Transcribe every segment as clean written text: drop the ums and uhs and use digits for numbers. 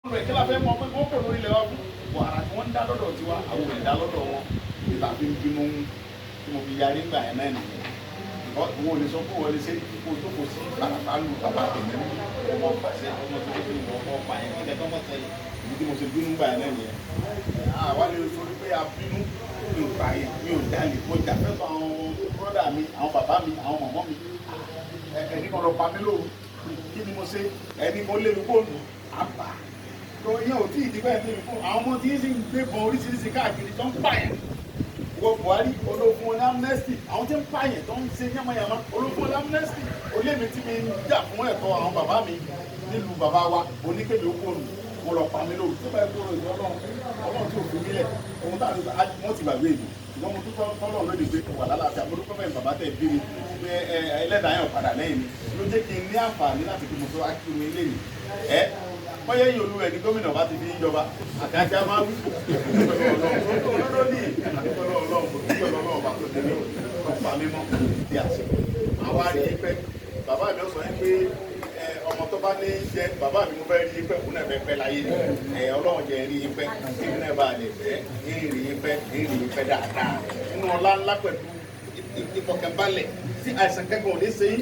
Rẹ̀ kí la fẹ́ mọ̀ pé wọ́n kò lórí ilẹ̀ wa fún wàrà tí wọ́n ń dá lọ́dọ̀ tiwa, àwọn ò lè dá lọ́dọ̀ wọn. Ìta fi ń bínú tí mo fi yarí ńgbà yẹn náà nìyẹn. Wọ́n ò lè sọ pé wọ́n lè ṣe kó jókòó sí Ìbàràpá lu bàbá tèmi, ọmọ pàṣẹ, ọmọ tó tó ìwọ ọmọ pa yẹn kíkẹ́ tó mọ̀ sẹ́yìn. Ìdí tí mo ṣe bínú ńgbà yẹn náà nìyẹn. Àwa lè sọ pé a bínú, mi ò gbà yẹn, mi ò jalè, mo jà fẹ́tọ̀ àwọn brọ́dà mi, àwọn bàbá mi, àwọn mọ̀mọ́ mi. Ẹni kan lọ pa mí lóru, kí ni mo ṣe? Ẹni kan lé mi fóònù àbá tó yẹn ò tí ì di bẹ́ẹ̀ níbi fún àwọn ọmọ tí ń sì ń gbébọn oríṣiríṣi káàkiri tó ń pààyàn. Wọ Buhari ológun wọn ní amnesty, àwọn tí ń pààyàn tó ń ṣe yánmayànmá, ológun wọn ní amnesty. Olémi tí mi ń jà fún ẹ̀tọ́ àwọn bàbá mi nílùú bàbá wa, oníkèmí ó kóònù wọn lọ pa mí lóru tó bá yẹ kó lóòótọ́. Ọlọ́run, Ọlọ́run tí ò fi mí lẹ̀ ohun tá a wọ́n ti gbàgbé mi, ṣùgbọ́n mo dúpẹ́ fọlọ́run lónìí pé wà lálàáfíà. Mo dúpẹ́ fẹ́yìn bàbá tẹ̀ bí mi pé ẹlẹ́dàá yẹn padà lẹ́yìn mi ló jẹ́ kí n ní àǹfààní láti fi mo tó wá kí mi lé mi ẹ bọ́yá yìí olúwẹ̀ ní gómìnà bá ti fi ń jọba àti a máa wí olódó ní àdúgbò Ọlọ́run, dúpẹ́ Ọlọ́run bá tó dé ní ọ̀pá mímọ́ di àsìkò àwa rí i pé bàbá mi ó sọ yín pé ọmọ tó bá ní jẹ bàbá mi, mo fẹ́ rí i pé òun náà fẹ́ pẹ́ láyé ni. Ọlọ́run jẹ́ rí i pé kí mi náà bá lè fẹ́ rí i pé rí i pé dáadáa nínú ọlá ńlá pẹ̀lú ìfọ̀kànbalẹ̀ tí àìsàn kẹ́kọ̀ọ́ ò ní ṣe yín.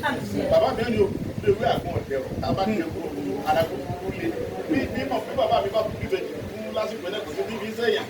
Bàbá mi ò ní òkú ewé àgbọn ọ̀dẹ̀rọ̀ tá a bá kí ewu ara kúkúrú lé bí bí mọ̀ pé bàbá mi bá kú bíbẹ̀ fún lásìkò náà, kò sí bíbí sẹ́yìn.